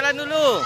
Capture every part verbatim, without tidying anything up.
Dulu.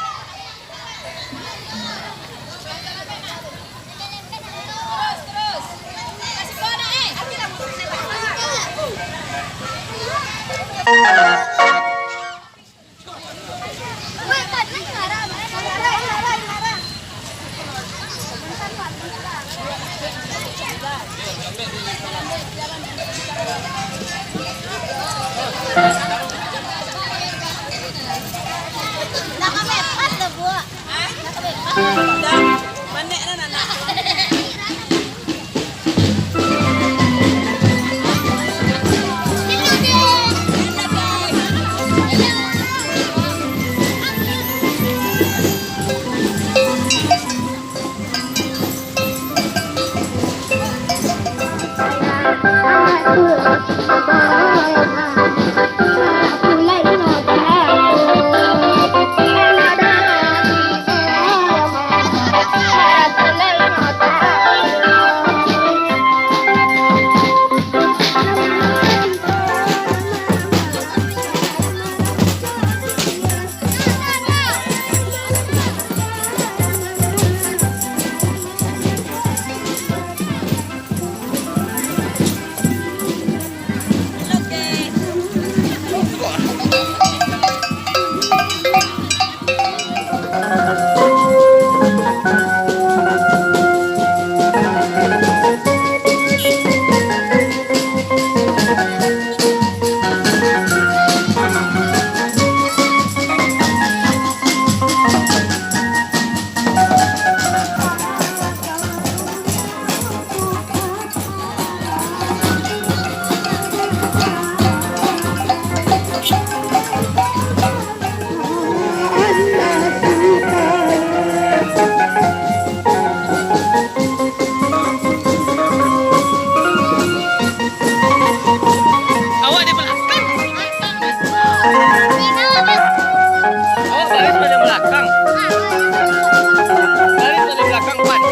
Awak di belakang. Awak baris pada belakang. Baris pada belakang, Pan.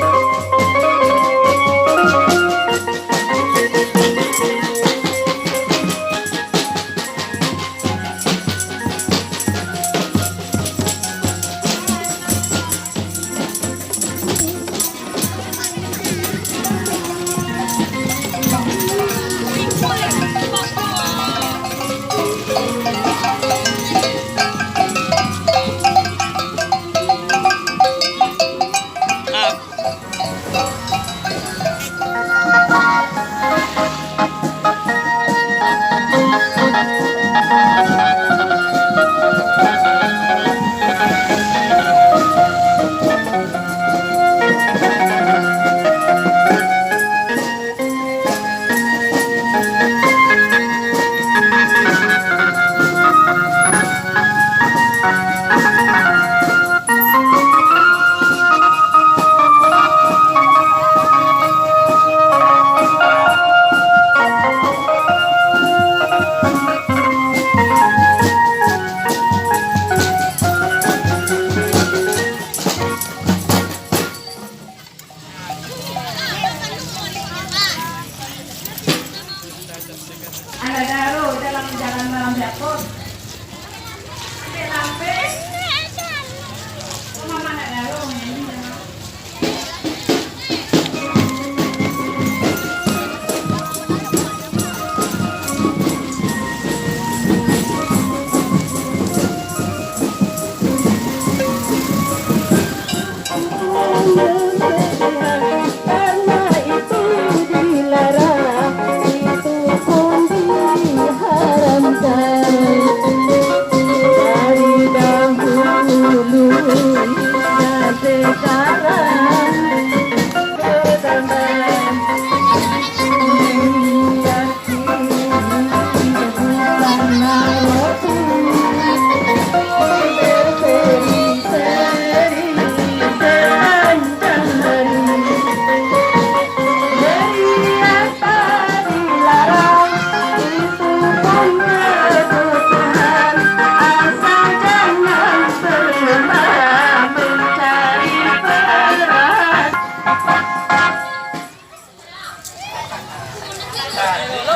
Anak daro, jalan-jalan malam jatuh. Ambil lampe. Mama nak daro, ini.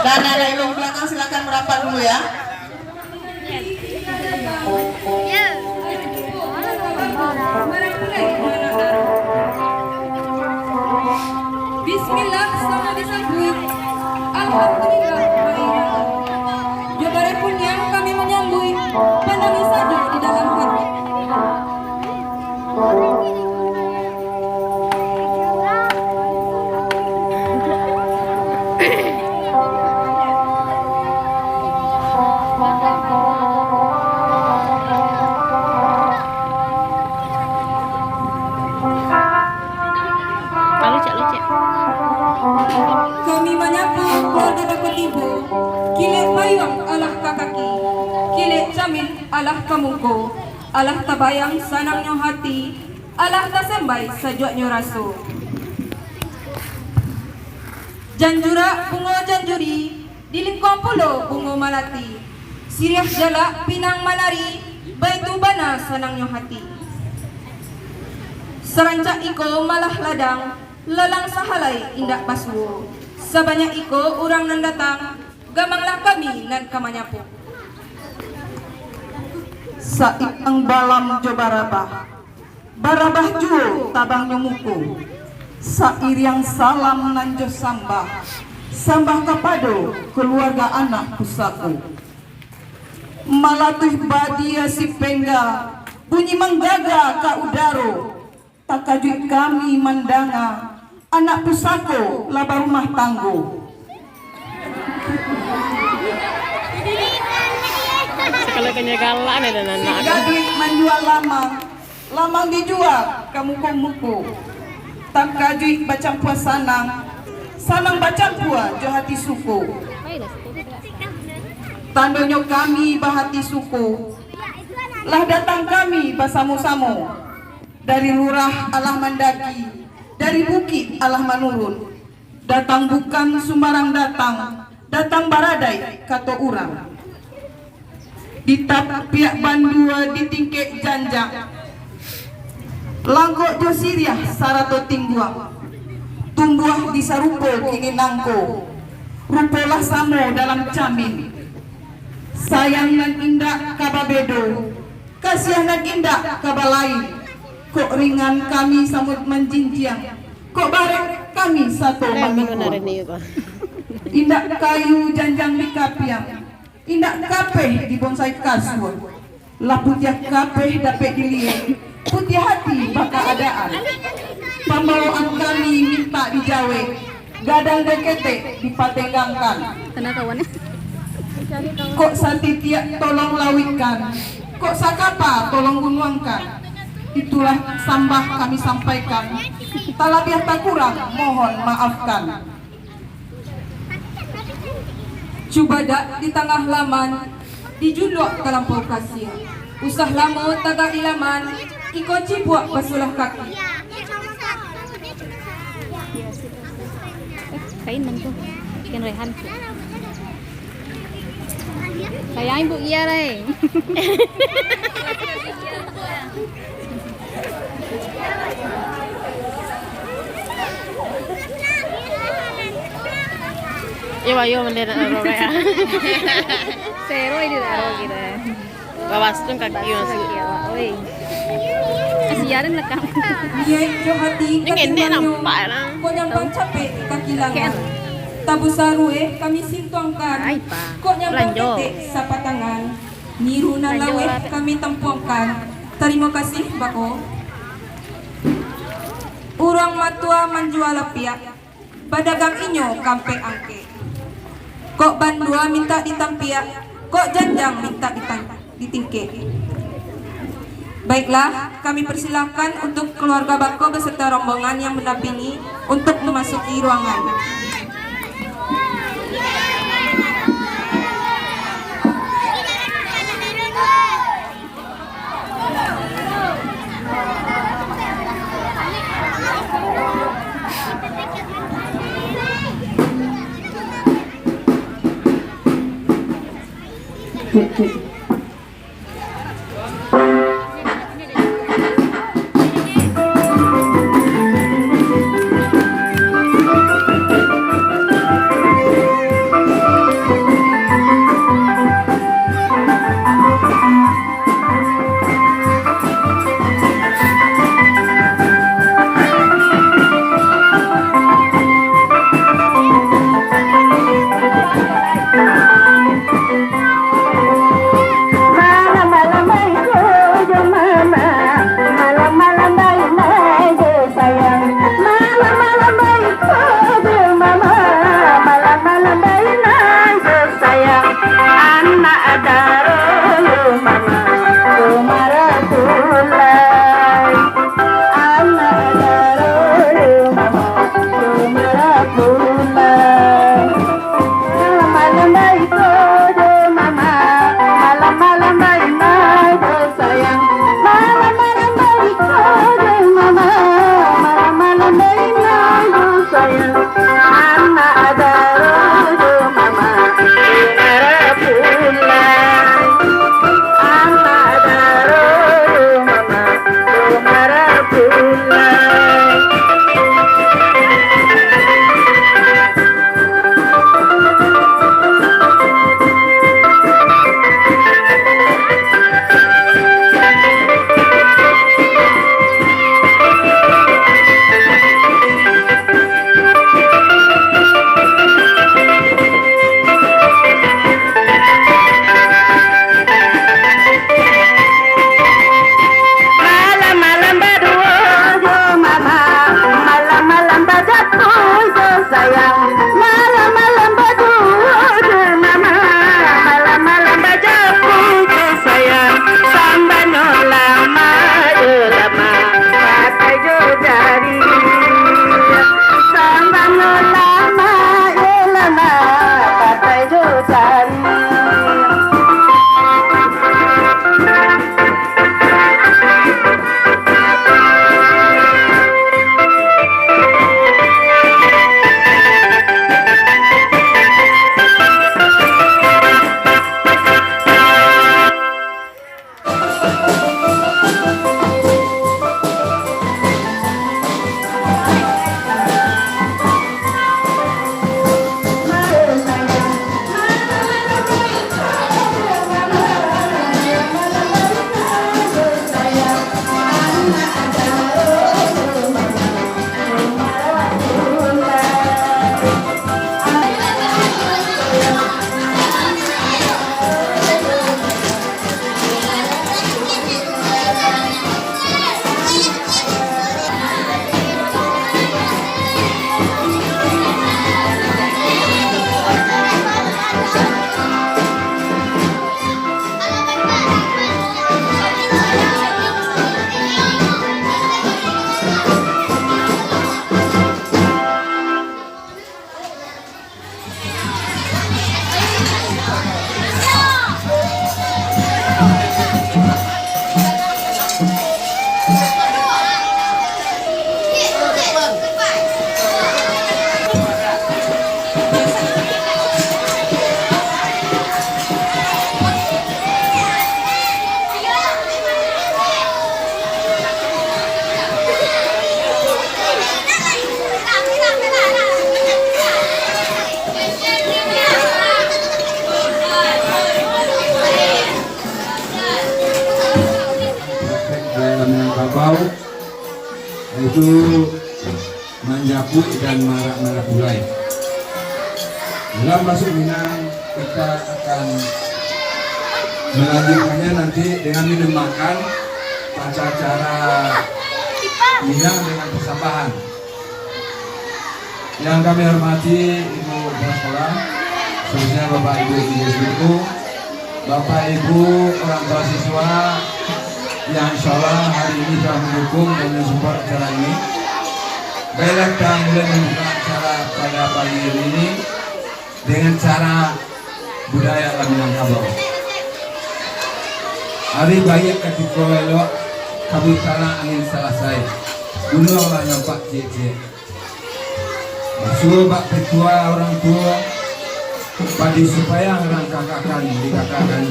Dan anak-anak di belakang silakan merapat dulu ya. Bismillah, selamat disambut. Alhamdulillah, baik. Jo bareh punyian kami manyambuik, panangih sajo di dalam hati. Kami manyapu kaluarga bako tibo, kilek payuang alah ka kaki, kilek camin alah ka muko, alah tabayang sanangnyo hati, alah tasembai sajuaknyo raso. Jan jurak bungo jan juri, di lingkuang pulo bungo malati. Siriah jalak pinang manari, baitu bana sanangnyo hati. Sarancak iko malah ladang, lalang sahalai indak basuo. Sabanyak iko urang nan datang, gamanglah kami nan ka manyapu. Saikang balam jo barabah, barabah juo tabangnyo muko. Sairiang salam nan jo sambah, sambah kapado kaluarga anak pusako. Malatuih badia si pengga, bunyi manggaga ka udaro. Takajuik kami mandanga, anak pusako lah barumah tanggo. Sakali kanya galak ni dan anak. Si gaduik manjual lamang, lamang dijual ka muko-muko. Takajuik bacampua sanang, sanang bacampua jo hati suko. Tandonyo kami bahati suko, lah datang kami basamo-samo. Dari lurah alah mandaki, dari bukik alah manurun. Datang bukan sumbarang datang, datang baradaik kato urang. Di tapiak bandua di tingkek janjang, langkok jo siriah sarato tingguang, tumbuah di sarupo kini nangko, rupo lah samo dalam camin. Sayang nan indak ka babedo, kasiah nan indak ka balain. Kok ringan kami samo manjinjiang, kok barek kami sato mangikun. Indak kayu janjang di kapiang, indak kapeh di bonsai kasua. Lah putiah kapeh dapek diliek, putiah hati bakaadaan. Pambawaan kami mintak dijawek, gadang jo ketek dipatenggangkan. Kok satitiak tolong lauikkan, kok sakapa tolong gunuangkan. Itulah sambah kami sampaikan, talabiah takurang mohon maafkan. Cubadak di tangah laman, dijuluak talampau kasiah. Usah lamo tagak di laman, iko cibuak basulah kaki. Eh, kain nang tu. Kain rehan tu. Sayang ibu iya lai. Iyo, ayo, mende nak roro ya. Sero ini dah roro kita. Bawas tu kaki masih. Kaki awak, oi. Kasihan lekang. Niaik jo hati. Ini ngendek katimbang nyo, nampak lah. Kok nyampang capek kaki langan. Tabu sarueh kami sintuangkan. Ai, pa. Kok nyampang ketek sapatangan. Niru nan laweh kami tampuangkan. Tarimo kasih bako. Urang matua manjua lapiak, badagang inyo kampek angkek. Kok bandua mintak ditampiak, kok janjang mintak ditang-, ditingkek. Baiklah, kami persilahkan untuk keluarga bako beserta rombongan yang mendampingi untuk memasuki ruangan. Malam-malam baiko jo mama, malam-malam baiko jo sayang, malam-malam baiko jo mama, malam-malam baiko jo sayang, anak daro jo mama, nara pulang, anak daro jo mama, nara pulang. Malam-malam baduo jo mama, malam-malam bajapu jo sayang, malam-malam baduo jo mama, malam-malam bajapu jo sayang, sambanyo lamak jo lamak, patai jo jari, sambanyo lamak jo lamak, patai jo jari. Minangkabau, yaitu manjapuik dan marak-marak gulai. Dalam masuk Minang, kita akan melanjutkannya nanti dengan minum makan, tata cara Minang dengan persambahan. Yang kami hormati Ibu Kepala Sekolah, khususnya Bapak Ibu guru, Bapak Ibu orang tua siswa yang insya Allah hari ini telah mendukung dan mensupport acara ini. Baiklah, kita mulai membuka acara pada pagi hari ini dengan cara budaya Minangkabau. Ari baiak katiko elok, kabitalah angin salasai, gunuang lah nampak ciek-ciek. Basuo bak pituah urang tuo, padi sipayang urang kakakan dikakakan,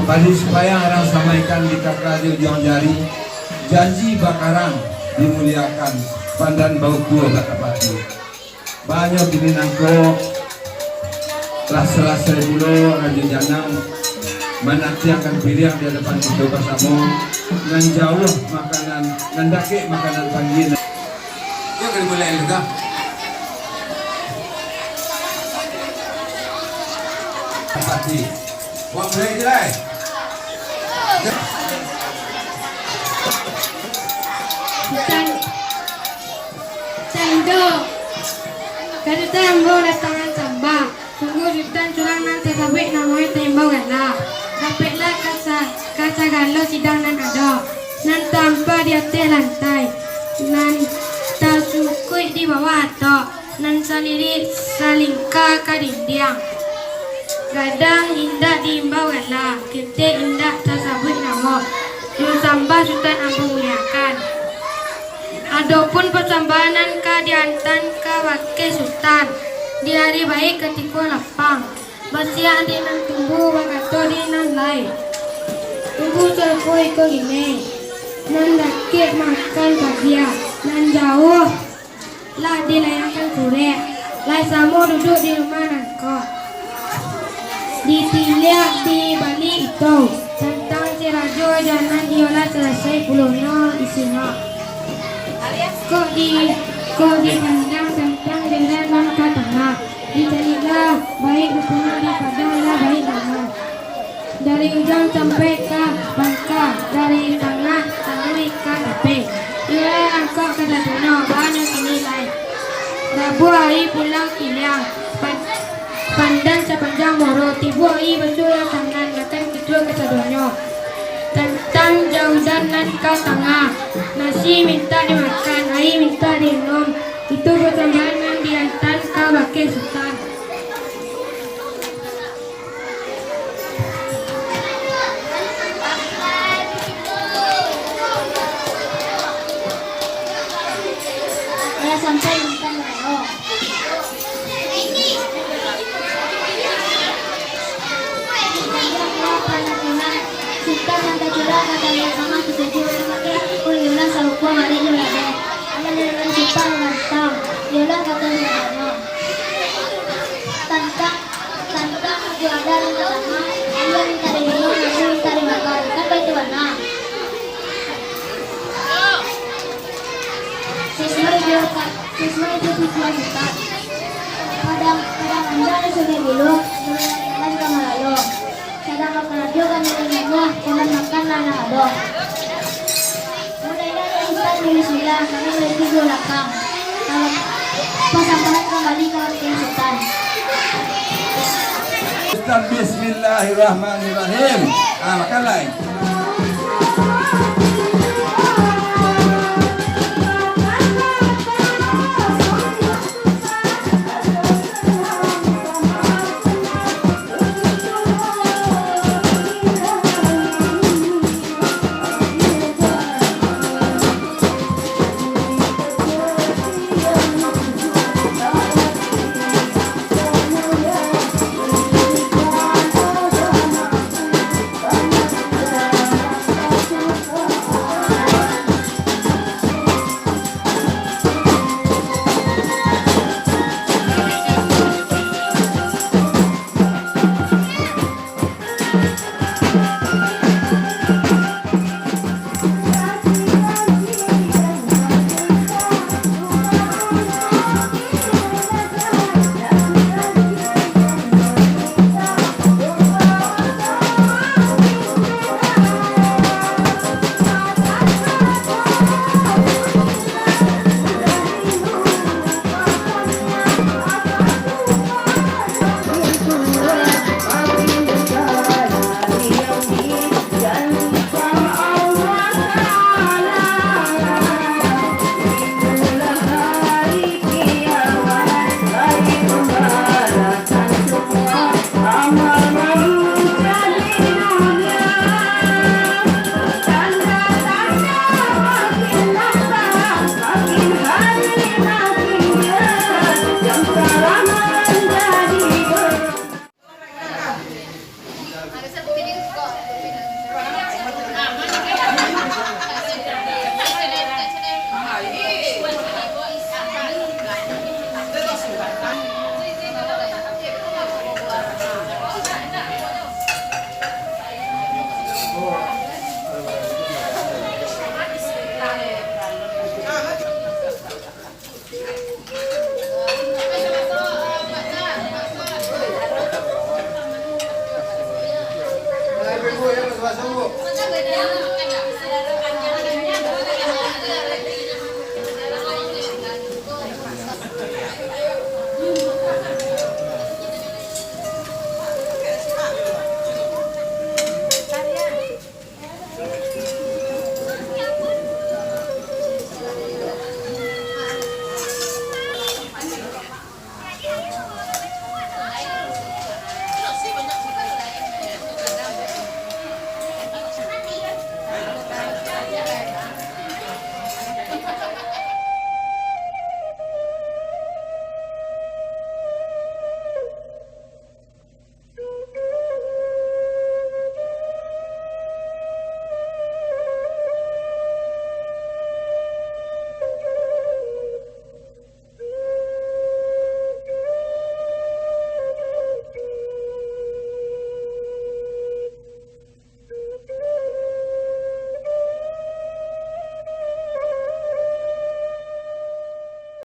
padi sipayang urang samaikan dikaka di ujuang jari, janji bakarang dimuliakan, pandan baukuah batapati. Banyak bini nangko, lah salasai pulo Rajo Janang manantiangkan piriang di adapan kito basamo, nan jauah makanan, nan dakek makanan panggie. Yo, ka dimulai dulu, dah. Pati. Wak mulai je, lai. Tan-, Tando. Kadutan ambo datangan sambah. Sungguah Sutan surang nan tasabuik namonyo taimbau gala. Dapeklah ka sa-, ka sagalo sidang nan ado, nan taampa di ateh lantai, nan tasukuik di bawah atok, nan salirik salingka ka dindiang. Gadang indak diimbau gala, ketek indak tasabuik namo, nan sambah Sutan ambo muliakan. Adopun pasambahan nan ka diantan kabake Sutan, di ari baiak katiko lapang, basiak di nan tumbuah, bakato di nan lai. Tumbuah sarupo iko ginai, nan dakek makan pagiah, nan jauah lah dilayangkan surek, lai samo duduak di rumah nangko. Ditiliak di baliak itu, tantang si rajo jo nan iyo lah salasai pulonyo isinyo. Kok di, kok dipandang tantang jalan nan ka tangah, dicaliak lah baiak ruponyo, dipandang lah baiak danga. Dari ujuang sampai ka pangka, dari tangah taruih ka tapi. Iyo lah angkok kasadonyo, baa nan kini lai. Rabuah ari pulang kiliang, pan-, pandan sapanjang moro, tibo ari basuah tangan, makan kito kasadonyo. Tantang jalan nan ka tangah, nasi mintak dimakan, aia mintak diinum, itu pasambahan nan diantan kabake Sutan. Lah sampai intan rano. Sutan nan tacurah ka tanah tangah tujuah, ulun lah sarupo balik di ladang. Aman dalam simpang rantang, iyolah kato sabananyo. Tantang Tantang tujuah adat nan partamo, aia mintak diinum, nasi mintak dimakan, kan baitu bana. Siswa ijo ka-, siswa ijo tujuah Sutan. Padang, padang anjang di Sungai Buluah, jalan ka Malalo. Sadang bakarajo ka niniak moyang, jalan makan nan lah ado. Mulailah dari Sutan, dari Sila, kami dari tujuah lakang. Kalau pasambahan kambali ka wakil Sutan. Sutan, bismillahirrahmanirrahim. Ah, makan lai.